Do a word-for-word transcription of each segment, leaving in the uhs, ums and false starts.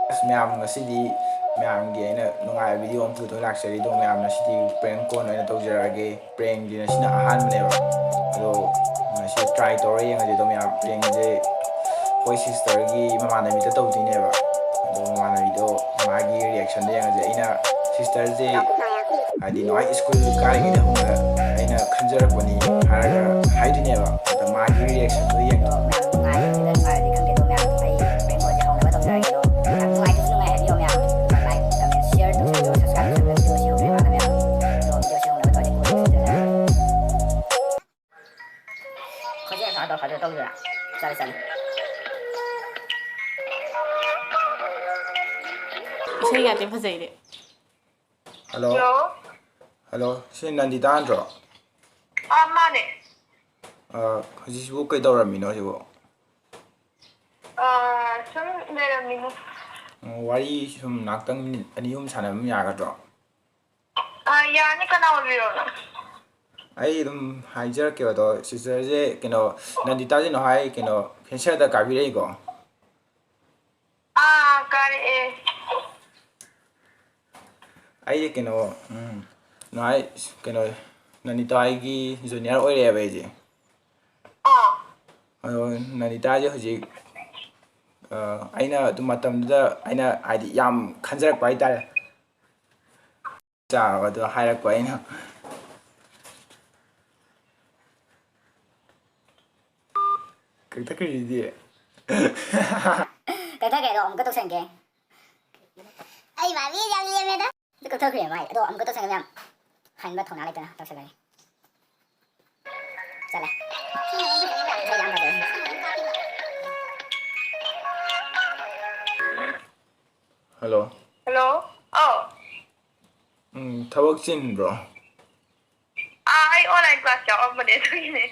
ꯑꯁ, ꯃꯌꯥꯝ, ꯉꯁꯤꯗꯤ ꯃꯌꯥꯝꯒꯤ ꯑꯩꯅ ꯅꯨꯡꯉꯥꯏꯕ video ꯑꯃ ꯄꯨꯊꯣꯛ ꯂꯥꯛꯆꯔꯤ꯫ ꯑꯗꯣ ꯃꯌꯥꯝ, ꯉꯁꯤꯗꯤ prank call ꯑꯣꯏꯅ ꯇꯧꯖꯔꯛꯑꯒꯦ꯫ Prankꯁꯤꯅ ꯁꯤꯅ ꯑꯍꯥꯟꯕꯅꯦꯕ꯫ ꯑꯗꯣ ꯉꯁꯤ try ꯇꯧꯔ ꯌꯦꯡꯉꯁꯦ꯫ ꯑꯗꯣ ꯃꯌꯥꯝ, prankꯁꯦ ꯑꯩꯈꯣꯏ sisterꯒꯤ ꯃꯃꯥꯟꯅꯕꯤꯗ ꯇꯧꯗꯣꯏꯅꯦꯕ꯫ ꯑꯗꯣ ꯃꯃꯥꯟꯅꯕꯤꯗꯣ, ꯃꯥꯒꯤ reactionꯗꯣ ꯌꯦꯡꯉꯁꯦ꯫ ꯑꯩꯅ sisterꯁꯦ ꯍꯥꯏꯗꯤ ꯅꯣꯏ ꯁ꯭ꯀꯨꯜ ꯀꯥꯔꯤꯉꯩꯗ ꯍꯧꯅ ꯑꯩꯅ ꯈꯟꯖꯔꯛꯄꯅꯤ ꯍꯥꯏꯔꯒ ꯍꯥꯏꯗꯣꯏꯅꯦꯕ꯫ ꯑꯗ ꯃꯥꯒꯤ reactionꯗꯣ ꯌꯦꯡꯉꯣ꯫ ꯑꯗꯣ ꯃꯌꯥꯝ ꯅꯨꯡꯉꯥꯏꯔꯗꯤ ꯈꯪꯗꯦ, ꯑꯗꯣ ꯃꯌꯥꯝ ꯑꯩ prank callꯁꯦ ꯍꯧꯅꯕ ꯇꯧꯖꯔꯒꯦ꯫ ꯑꯗꯣ ꯌꯥꯝ ꯅꯨꯡꯉꯥꯏꯇ꯭ꯔꯁꯨ ꯅꯨꯡꯉꯥꯏ ꯍꯥꯏꯕꯤꯌꯣ ꯃꯌꯥꯝ꯫ Like, comment, share ꯇꯧꯁꯟꯕꯤꯌꯣ, subscribe ꯇꯧꯁꯟꯕꯤꯌꯣ꯫ Videoꯁꯤ ꯍꯧꯗ꯭ꯔꯤꯉꯩ ꯃꯃꯥꯡꯗ ꯃꯌꯥꯝ ꯑꯗꯣ videoꯁꯤ ꯍꯧꯅꯕ ꯇꯧꯔꯗꯤ ꯀꯣꯜ ꯇꯧꯁꯟꯖꯔꯛꯑꯒꯦ꯫ ꯈꯣꯟꯖꯦꯜ ꯁꯥꯗꯣ ꯐꯖ ꯇꯧꯗꯣꯏꯔꯥ? ꯆꯠꯂꯦ, ꯆꯠꯂꯦ꯫ ꯏꯁꯩꯒꯗꯤ ꯐꯖꯩꯅꯦ꯫ Hello꯫ Hello꯫ Hello, ꯁꯤ ꯅꯟꯗꯤꯇꯥ ꯅꯠꯇ꯭ꯔꯣ? ꯑꯥ, ꯃꯥꯅꯦ꯫ ꯑꯥ, ꯍꯧꯖꯤꯛꯁꯤꯕꯨ ꯀꯩꯗꯧꯔꯝꯃꯤꯅꯣ ꯁꯤꯕꯨ? ꯑꯥ, ꯁꯨꯝ ꯂꯩꯔꯝꯃꯤꯅꯦ꯫ ꯑꯣ, ꯋꯥꯔꯤ ꯁꯨꯝ ꯉꯥꯛꯇꯪ minute ꯑꯅꯤ ꯑꯍꯨꯝ ꯁꯥꯟꯅꯕ ꯌꯥꯒꯗ꯭ꯔꯣ? ꯑꯥ, ꯌꯥꯅꯤ, ꯀꯅꯥ ꯑꯣꯏꯕꯤꯔꯕꯅꯣ? ꯑꯩ ꯑꯗꯨꯝ ꯍꯥꯏꯖꯔꯛꯀꯦꯕ, ꯑꯗꯣ sisterꯁꯦ ꯀꯩꯅꯣ, ꯅꯟꯗꯤꯇꯥꯁꯦ ꯅꯍꯥꯟꯋꯥꯏ ꯀꯩꯅꯣ cancerꯗ ꯀꯥꯕꯤꯔꯛꯏꯀꯣ? ꯑꯥ, ꯀꯥꯔꯛꯑꯦ꯫ ꯑꯩꯁꯦ ꯀꯩꯅꯣ, ꯎꯝ, ꯅꯍꯥꯟꯋꯥꯏ ꯀꯩꯅꯣ, ꯅꯟꯗꯤꯇꯥꯒꯤ junior ꯑꯣꯏꯔꯛꯑꯦꯕ ꯑꯩꯁꯦ꯫ ꯑꯥ꯫ ꯑꯗꯣ ꯅꯟꯗꯤꯇꯥꯁꯦ ꯍꯧꯖꯤꯛ, ꯑ, ꯑꯩꯅ ꯑꯗꯨꯝ ꯃꯇꯝꯗꯨꯗ ꯑꯩꯅ ꯍꯥꯏꯗꯤ ꯌꯥꯝ ꯈꯟꯖꯔꯛꯄ ꯍꯥꯏꯇꯥꯔꯦ꯫ ꯆꯥꯕꯗꯣ ꯍꯥꯏꯔꯛꯄ ꯑꯩꯅ꯫ ꯀꯛꯊꯠꯈ꯭ꯔꯤꯁꯤꯗꯤ꯫ ꯀꯛꯊꯠꯈ꯭ꯔꯦ, ꯑꯗꯣ ꯑꯃꯨꯛꯀ ꯇꯧꯁꯟꯒꯦ꯫ ꯑꯩ ꯃꯥ ꯃꯤ ꯌꯥꯝ ꯂꯦꯝꯃꯦꯗ꯫ ꯑꯗꯨ ꯀꯛꯊꯠꯈ꯭ꯔꯦ ꯃꯥꯏ꯫ ꯑꯗꯣ ꯑꯃꯨꯛꯀ ꯇꯧꯁꯟꯒꯦ ꯃꯌꯥꯝ꯫ ꯍꯟꯕ ꯊꯧꯅꯥ ꯂꯩꯇꯅ ꯇꯧꯁꯜꯂꯒꯦ꯫ ꯆꯠꯂꯦ꯫ ꯏꯁꯩ ꯌꯥꯝ ꯐꯖꯩ꯫ Hello꯫ Hello꯫ ꯑꯧ꯫ ꯎꯝ, ꯊꯕꯛ ꯆꯤꯟꯕ꯭ꯔꯣ? ꯑꯥ, ꯑꯩ online class ꯌꯥꯎꯔꯝꯕꯅꯦ, ꯑꯗꯨꯒꯤꯅꯦ꯫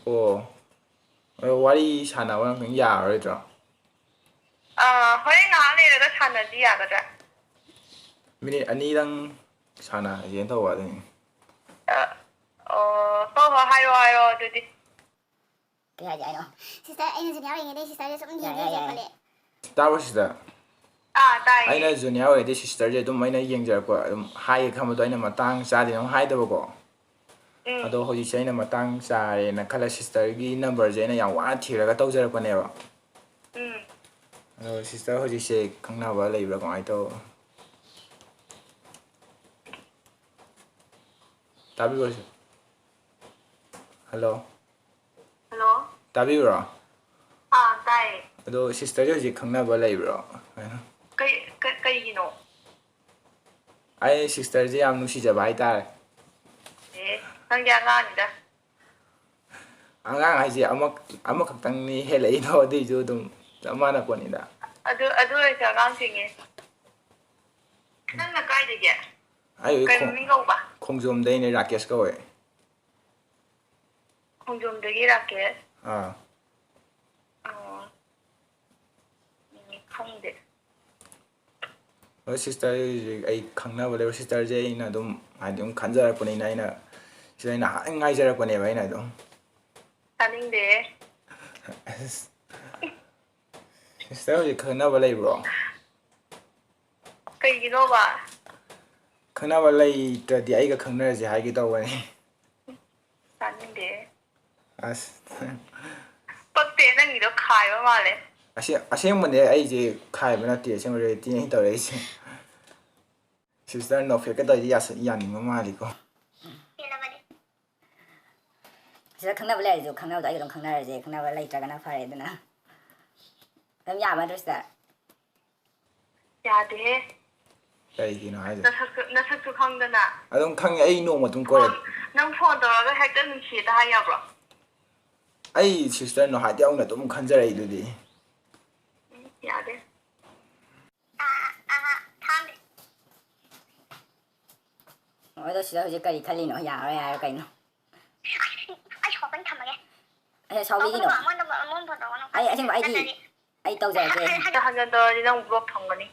ꯑꯣ꯫ ꯑꯗꯣ ꯋꯥꯔꯤ ꯁꯥꯟꯅꯕ ꯉꯥꯛꯇꯪ ꯌꯥꯔꯔꯣꯏꯗ꯭ꯔꯣ? ꯑꯥ, ꯍꯣꯔꯦꯟ ꯉꯥꯏꯍꯥꯛ ꯂꯩꯔꯒ ꯁꯥꯟꯅꯁꯤ, ꯌꯥꯒꯗ꯭ꯔꯥ? Minute ꯑꯅꯤꯗꯪ ꯁꯥꯟꯅꯁꯦꯅ ꯇꯧꯕ ꯑꯗꯨꯅꯤ꯫ ꯑ, ꯑꯣ, ꯍꯣꯏ, ꯍꯣꯏ, ꯍꯥꯏꯔꯛꯑꯣ, ꯍꯥꯏꯔꯛꯑꯣ ꯑꯗꯨꯗꯤ꯫ ꯀꯩ ꯍꯥꯏꯒꯦ ꯍꯥꯏꯅꯣ? Sister, ꯑꯩꯅ junior ꯑꯣꯏꯔꯤꯉꯩꯗꯩ sisterꯁꯦ ꯁꯨꯝ ꯌꯥꯏ, ꯌꯦꯡꯒꯦ ꯌꯥꯏ, ꯌꯦꯡꯒꯦ ꯌꯥꯏ꯫ ꯈꯜꯂꯦ꯫ ꯇꯥꯕ꯭ꯔꯣ sister? ꯑꯥ, ꯇꯥꯏꯌꯦ꯫ ꯑꯩꯅ junior ꯑꯣꯏꯔꯗꯤ sisterꯁꯦ ꯑꯗꯨꯝ ꯑꯩꯅ ꯌꯦꯡꯖꯔꯛꯄ, ꯑꯗꯨꯝ ꯍꯥꯏꯒꯦ ꯈꯟꯕꯗꯣ ꯑꯩꯅ ꯃꯇꯥꯡ ꯆꯥꯗꯦꯅ ꯑꯃꯨꯛ ꯍꯥꯏꯗꯕꯀꯣ꯫ ꯎꯝ꯫ ꯑꯗꯣ ꯍꯧꯖꯤꯛꯁꯦ ꯑꯩꯅ ꯃꯇꯥꯡ ꯆꯥꯔꯦꯅ ꯈꯜꯂ sisterꯒꯤ numberꯁꯦ ꯑꯩꯅ ꯌꯥꯝ ꯋꯥꯅ ꯊꯤꯔꯒ ꯇꯧꯖꯔꯛꯄꯅꯦꯕ꯫ ꯎꯝ꯫ ꯑꯗꯣ sister ꯍꯧꯖꯤꯛꯁꯦ ꯈꯪꯅꯕ ꯂꯩꯕ꯭ꯔꯥ, ꯀꯃꯥꯏꯅ ꯇꯧ? ꯇꯥꯕꯤꯕ꯭ꯔꯣ? Hello꯫ Hello꯫ ꯇꯥꯕꯤꯕ꯭ꯔꯣ? ꯑꯥ, ꯇꯥꯏꯌꯦ꯫ ꯑꯗꯣ sisterꯁꯦ ꯍꯧꯖꯤꯛ ꯈꯪꯅꯕ ꯂꯩꯕ꯭ꯔꯣ? ꯀꯩ-, ꯀꯩ-, ꯀꯩꯒꯤꯅꯣ? ꯑꯩ sisterꯁꯦ ꯌꯥꯝ ꯅꯨꯡꯁꯤꯖꯕ ꯍꯥꯏꯇꯥꯔꯦ꯫ ꯑꯦ, ꯅꯪꯗꯤ ꯑꯉꯥꯡꯅꯤꯗ꯫ ꯑꯉꯥꯡ ꯍꯥꯏꯁꯦ ꯑꯃ-, ꯑꯃꯈꯛꯇꯪꯅꯤ ꯍꯦꯜꯂꯛꯏꯗꯣ, ꯑꯗꯨꯏꯁꯨ ꯑꯗꯨꯝ ꯆꯞ ꯃꯥꯟꯅ ꯄꯣꯠꯅꯤꯗ꯫ ꯑꯗꯨ, ꯑꯗꯨ ꯑꯣꯏꯔꯁꯨ ꯑꯉꯥꯡ ꯆꯤꯡꯉꯦ꯫ ꯅꯪꯅ ꯀꯥꯏꯗꯒꯤ? ꯑꯩ ꯀꯩ ꯈꯣꯡ-, ꯃꯃꯤꯡ ꯀꯧꯕ? ꯈꯣꯡꯖꯣꯝꯗꯩꯅꯦ, ꯔꯥꯀꯦꯁ ꯀꯧꯋꯦ꯫ ꯈꯣꯡꯖꯣꯝꯗꯒꯤ ꯔꯥꯀꯦꯁ? ꯑꯥ꯫ ꯑꯣ꯫ ꯎꯝ, ꯈꯪꯗꯦ꯫ ꯑꯗꯣ sister ꯍꯧꯖꯤꯛ ꯑꯩ ꯈꯪꯅꯕ ꯂꯩꯕ, sisterꯁꯦ ꯑꯩꯅ ꯑꯗꯨꯝ ꯍꯥꯏꯗꯤ ꯑꯗꯨꯝ ꯈꯟꯖꯔꯛꯄꯅꯤꯅ ꯑꯩꯅ sister ꯑꯩꯅ ꯍꯥꯟꯅ ꯉꯥꯏꯖꯔꯛꯄꯅꯦꯕ ꯑꯩꯅ ꯑꯗꯨꯝ꯫ ꯇꯥꯅꯤꯡꯗꯦꯍꯦ꯫ Sister ꯍꯧꯖꯤꯛ ꯈꯪꯅꯕ ꯂꯩꯕ꯭ꯔꯣ? ꯀꯩꯒꯤꯅꯣꯕ? ꯈꯪꯅꯕ ꯂꯩꯇ꯭ꯔꯗꯤ ꯑꯩꯒ ꯈꯪꯅꯔꯁꯦ ꯍꯥꯏꯒꯦ ꯇꯧꯕꯅꯤ꯫ ꯇꯥꯅꯤꯡꯗꯦ꯫ ꯑꯁ꯫ ꯄꯛꯇꯦ, ꯅꯪꯒꯤꯗꯣ ꯈꯥꯏꯕ ꯃꯥꯜꯂꯦ꯫ ꯑꯁꯦ-, ꯑꯁꯦꯡꯕꯅꯦ, ꯑꯩꯁꯦ ꯈꯥꯏꯕ ꯅꯠꯇꯦ, ꯑꯁꯦꯡꯕ realityꯅꯦ ꯑꯩꯅ ꯇꯧꯔꯛꯏꯁꯦ꯫ Sister ꯅꯣꯛꯐꯦꯠꯀ ꯇꯧꯔꯤꯁꯦ ꯌꯥꯁ-, ꯌꯥꯅꯤꯡꯕ ꯃꯥꯜꯂꯤꯀꯣ꯫ Sister ꯈꯪꯅꯕ ꯂꯩꯔꯁꯨ ꯈꯪꯅꯕꯗꯣ ꯑꯩꯒ ꯑꯗꯨꯝ ꯈꯪꯅꯔꯁꯦ, ꯈꯪꯅꯕ ꯂꯩꯇ꯭ꯔꯒꯅ ꯐꯔꯦ, ꯑꯗꯨꯅ ꯑꯗꯨꯝ ꯌꯥꯕ ꯅꯠꯇ꯭ꯔꯣ sister? ꯌꯥꯗꯦꯍꯦ꯫ ꯀꯩꯒꯤꯅꯣ ꯍꯥꯏꯁꯦ? ꯅꯁꯛꯁꯨ, ꯅꯁꯛꯁꯨ ꯈꯪꯗꯅ꯫ ꯑꯗꯨꯝ ꯈꯪꯉꯦ, ꯑꯩ ꯅꯣꯡꯃ ꯑꯗꯨꯝ ꯀꯣꯏꯔꯛ- ꯅꯪ phone ꯇꯧꯔꯒ ꯍꯦꯛꯇ ꯅꯨꯡꯁꯤꯌꯦꯗ ꯍꯥꯏ ꯌꯥꯕ꯭ꯔꯣ? ꯑꯩ sisterꯅꯣ ꯍꯥꯏꯗꯤ ꯍꯧꯅ ꯑꯗꯨꯝ ꯈꯟꯖꯔꯛꯏꯗꯨꯗꯤ꯫ ꯎꯝ, ꯌꯥꯗꯦ꯫ ꯑꯗꯣ sister ꯍꯧꯖꯤꯛ ꯀꯔꯤ ꯈꯜꯂꯤꯅꯣ? ꯌꯥꯔꯣꯏ ꯍꯥꯏꯔꯣ ꯀꯩꯅꯣ? ꯑꯩ ꯁꯥꯎꯔꯛꯀꯅꯤ, ꯊꯝꯃꯒꯦ꯫ ꯑꯦ, ꯁꯥꯎꯕꯤꯒꯤꯅꯣ꯫ ꯑꯃꯨꯛ ꯐꯣꯟ ꯇꯧꯔꯛꯑꯣ, ꯑꯃꯨꯛ ꯐꯣꯟ ꯇꯧꯔꯛꯑꯣ, ꯅꯪ꯫ ꯑꯩ ꯑꯁꯦꯡꯕ ꯑꯩꯗꯤ, ꯅꯠꯇ꯭ꯔꯗꯤ ꯑꯩ ꯇꯧꯖꯔꯒꯦ꯫ ꯍꯟꯖꯟ ꯍꯟꯖꯟ ꯇꯧꯔꯗꯤ ꯅꯪ block ꯊꯝꯒꯅꯤ꯫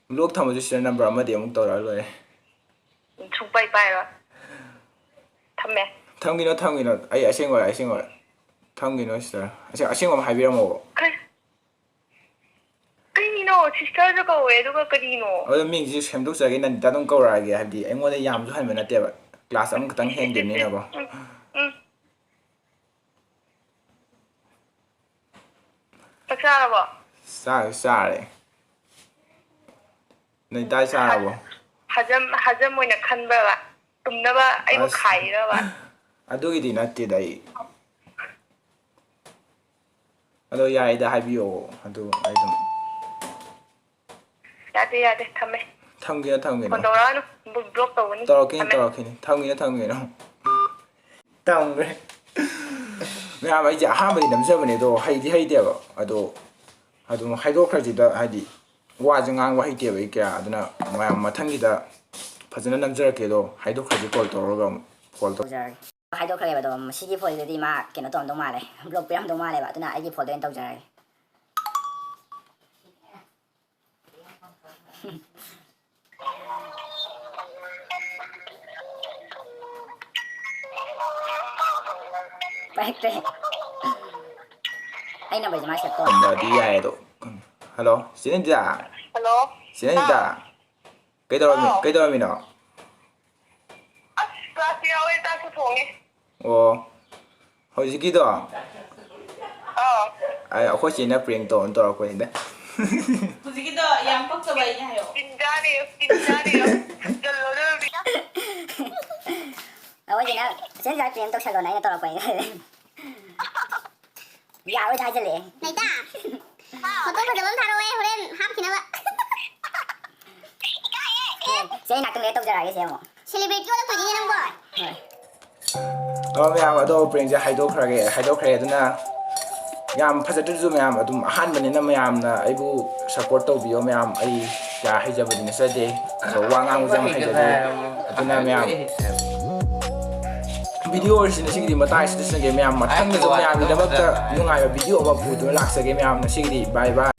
Block ꯊꯝꯃꯁꯨ sister number ꯑꯃꯗꯤ ꯑꯃꯨꯛ ꯇꯧꯔꯛꯑ ꯂꯣꯏꯔꯦ꯫ ꯁꯨꯡꯄꯥꯏ ꯄꯥꯏꯔꯣꯏ꯫ ꯊꯝꯃꯦ꯫ ꯊꯝꯈꯤꯅꯣ, ꯊꯝꯈꯤꯅꯣ, ꯑꯩ ꯑꯁꯦꯡꯕ, ꯑꯁꯦꯡꯕ꯫ ꯊꯝꯒꯤꯅꯣ ꯁꯤꯁꯇꯔ꯫ ꯑꯁꯦꯡ-, ꯑꯁꯦꯡꯕ ꯑꯃ ꯍꯥꯏꯕꯤꯔꯝꯃꯣꯕ꯫ ꯀꯩ-, ꯀꯩꯅꯣ? ꯁꯤꯁꯇꯔꯁꯨ ꯀꯧꯋꯦ, ꯑꯗꯨꯒ ꯀꯔꯤꯅꯣ? ꯑꯗꯣ ꯃꯤꯡꯁꯤ ꯁꯦꯝꯗꯣꯛꯆꯔꯒꯦ, ꯅꯟꯗꯤꯇꯥ ꯑꯗꯨꯝ ꯀꯧꯔꯛꯑꯒꯦ, ꯍꯥꯏꯕꯗꯤ ꯑꯩꯉꯣꯟꯗ ꯌꯥꯝꯁꯨ ꯍꯟꯕ ꯅꯠꯇꯦꯕ, ꯀ꯭ꯂꯥꯁ ꯑꯃꯈꯛꯇꯪ ꯍꯦꯟꯈꯤꯕꯅꯤꯅꯀꯣ꯫ ꯎꯝ, ꯎꯝ꯫ ꯆꯥꯛ ꯆꯥꯔꯕꯣ? ꯆꯥꯛ ꯆꯥꯔꯦ꯫ ꯅꯟꯗꯤꯇꯥ ꯆꯥꯔꯕꯣ? ꯍꯖꯝ, ꯍꯖꯝ ꯑꯣꯏꯅ ꯈꯟꯕ꯭ꯔꯕ? ꯇꯨꯝꯅꯕ ꯑꯩꯕꯨ ꯑꯁ, ꯈꯥꯏꯔꯤꯔꯕ? ꯑꯗꯨꯒꯤꯗꯤ ꯅꯠꯇꯦꯗ ꯑꯩ꯫ ꯑꯗꯣ ꯌꯥꯏꯗ, ꯍꯥꯏꯕꯤꯌꯣ꯫ ꯑꯗꯨ ꯑꯩ ꯑꯗꯨꯝ ꯌꯥꯗꯦ, ꯌꯥꯗꯦ, ꯊꯝꯃꯦ꯫ ꯊꯝꯒꯦꯅ, ꯊꯝꯒꯦꯅ꯫ ꯐꯣꯟ ꯇꯧꯔꯛꯑꯅꯨ, ꯕ꯭ꯂꯣꯛ ꯇꯧꯒꯅꯤ꯫ ꯇꯧꯔꯛꯈꯤꯅꯤ, ꯊꯝꯃꯦ꯫ ꯇꯧꯔꯛꯈꯤꯅꯤ꯫ ꯊꯝꯒꯦꯅ, ꯊꯝꯒꯦꯅ꯫ ꯊꯝꯈ꯭ꯔꯦ꯫ ꯃꯌꯥꯝ, ꯑꯩꯁꯦ ꯑꯍꯥꯟꯕꯗꯤ ꯅꯝꯖꯕꯅꯦ, ꯑꯗꯣ ꯍꯩꯗꯤ ꯍꯩꯇꯦꯕ꯫ ꯑꯗꯣ ꯑꯗꯨꯝ ꯍꯥꯏꯗꯣꯛꯈ꯭ꯔꯁꯤꯗ, ꯍꯥꯏꯗꯤ ꯋꯥꯁꯦ ꯉꯥꯡꯕ ꯍꯩꯇꯦꯕ ꯑꯩ ꯀꯌꯥ꯫ ꯑꯗꯨꯅ ꯃꯌꯥꯝ, ꯃꯊꯪꯒꯤꯗ ꯐꯖꯅ ꯅꯝꯖꯔꯛꯀꯦ꯫ ꯑꯗꯣ ꯍꯥꯏꯗꯣꯛꯈ꯭ꯔꯁꯤ, ꯀꯣꯜ ꯇꯧꯔꯒ ꯑꯃꯨꯛ꯫ ꯀꯣꯜ ꯇꯧ- ꯇꯧꯖꯔꯒꯦ꯫ ꯍꯥꯏꯗꯣꯛꯈ꯭ꯔꯒꯦꯕ, ꯑꯗꯣ ꯃꯁꯤꯒꯤ ꯐꯣꯟꯁꯤꯗꯤ ꯃꯥ ꯀꯩꯅꯣ ꯇꯧꯔꯝꯗꯧ ꯃꯥꯜꯂꯦ, ꯕ꯭ꯂꯣꯛ ꯄꯤꯔꯝꯗꯧ ꯃꯥꯜꯂꯦꯕ꯫ ꯑꯗꯨꯅ ꯑꯩꯒꯤ ꯐꯣꯟꯗ ꯑꯣꯏꯅ ꯇꯧꯖꯔꯒꯦ꯫ ꯄꯥꯏꯔꯛꯇ꯭ꯔꯦ꯫ ꯑꯩ ꯅꯝꯕꯔꯁꯦ ꯃꯥ ꯁꯦꯞ ꯇꯧ- ꯅꯝꯕꯔꯗꯤ ꯌꯥꯏ ꯑꯗꯣ꯫ ꯍꯜꯂꯣ, ꯆꯦ ꯅꯟꯗꯤꯇꯥ꯫ ꯍꯜꯂꯣ꯫ ꯆꯦ ꯅꯟꯗꯤꯇꯥ꯫ ꯍꯥꯎ꯫ ꯀꯩꯗꯧꯔꯝꯃꯤ-, ꯍꯥꯎ꯫ ꯀꯩꯗꯧꯔꯝꯃꯤꯅꯣ? ꯑꯁ, ꯆꯥꯛꯁꯨ ꯌꯥꯎꯋꯦ, ꯆꯥꯛꯁꯨ ꯊꯣꯡꯉꯦ꯫ ꯑꯣ, ꯍꯧꯖꯤꯛꯀꯤꯗꯣ? ꯑꯥ꯫ ꯑꯩ, ꯑꯩꯈꯣꯏ ꯆꯦꯅ ꯄ꯭ꯔꯦꯡ ꯇꯧꯅ ꯇꯧꯔꯛꯄꯅꯤꯗ꯫ ꯍꯧꯖꯤꯛꯀꯤꯗꯣ ꯌꯥꯝ ꯄꯛꯇꯕ ꯑꯩꯅ ꯍꯥꯏꯌꯣ꯫ ꯇꯤꯟꯖꯥꯅꯦ, ꯇꯤꯟꯖꯥꯅꯦ꯫ ꯊꯛꯆꯜꯂꯣ ꯑꯗꯨ ꯅꯨꯄꯤꯗꯣ꯫ ꯑꯩꯈꯣꯏ ꯆꯦꯅ, "ꯆꯦ ꯅꯟꯗꯤꯇꯥ ꯄ꯭ꯔꯦꯡ ꯇꯧꯁꯜꯂꯣꯅ" ꯑꯩꯅ ꯇꯧꯔꯛꯄꯅꯤꯗ꯫ ꯌꯥꯔꯣꯏꯗ ꯍꯥꯏꯖꯜꯂꯛꯑꯦ꯫ ꯅꯩꯇꯥ, ꯐꯣꯇꯣ ꯐꯖꯕ ꯑꯃ ꯊꯥꯔꯛꯑꯣꯍꯦ, ꯍꯣꯔꯦꯟ ꯍꯥꯞꯈꯤꯅꯕ꯫ ꯁꯦ, ꯑꯩ ꯅꯥꯛꯇ ꯂꯩꯔ ꯇꯧꯖꯔꯛꯑꯒꯦ ꯁꯦ ꯑꯃꯨꯛ꯫ ꯁꯦꯂꯦꯕ꯭ꯔꯤꯇꯤ ꯑꯣꯜꯂꯛꯇꯣꯏꯅꯤꯅꯦ ꯅꯪꯕꯣ꯫ ꯍꯣꯏ꯫ ꯑꯣ, ꯃꯌꯥꯝ, ꯑꯗꯣ ꯄ꯭ꯔꯦꯡꯁꯦ ꯍꯥꯏꯗꯣꯛꯈ꯭ꯔꯒꯦ, ꯍꯥꯏꯗꯣꯛꯈ꯭ꯔꯦ꯫ ꯑꯗꯨꯅ ꯌꯥꯝ ꯐꯖꯗ꯭ꯔꯁꯨ, ꯃꯌꯥꯝ, ꯑꯗꯨꯝ ꯑꯍꯥꯟꯕꯅꯤꯅ ꯃꯌꯥꯝꯅ ꯑꯩꯕꯨ ꯁꯞꯄꯣꯔꯠ ꯇꯧꯕꯤꯌꯣ꯫ ꯃꯌꯥꯝ, ꯑꯩ ꯀꯌꯥ ꯍꯩꯖꯕꯗꯤ ꯅꯠꯆꯗꯦ, ꯑꯗꯣ ꯋꯥ ꯉꯥꯡꯕꯁꯨ ꯌꯥꯝ ꯍꯩꯖꯗꯦ꯫ ꯑꯗꯨꯅ ꯃꯌꯥꯝ, ꯚꯤꯗꯤꯑꯣ ꯑꯣꯏꯔꯤꯁꯤ ꯉꯁꯤꯒꯤꯗꯤ ꯃꯇꯥꯡ ꯑꯁꯤꯗ ꯂꯣꯏꯁꯤꯟꯒꯦ꯫ ꯃꯌꯥꯝ, ꯃꯊꯪꯗꯁꯨ ꯃꯌꯥꯝꯒꯤꯗꯃꯛꯇ ꯅꯨꯡꯉꯥꯏꯕ ꯚꯤꯗꯤꯑꯣ ꯑꯃ ꯄꯨꯗꯨꯅ ꯂꯥꯛꯆꯒꯦ꯫ ꯃꯌꯥꯝ, ꯉꯁꯤꯒꯤꯗꯤ bye bye꯫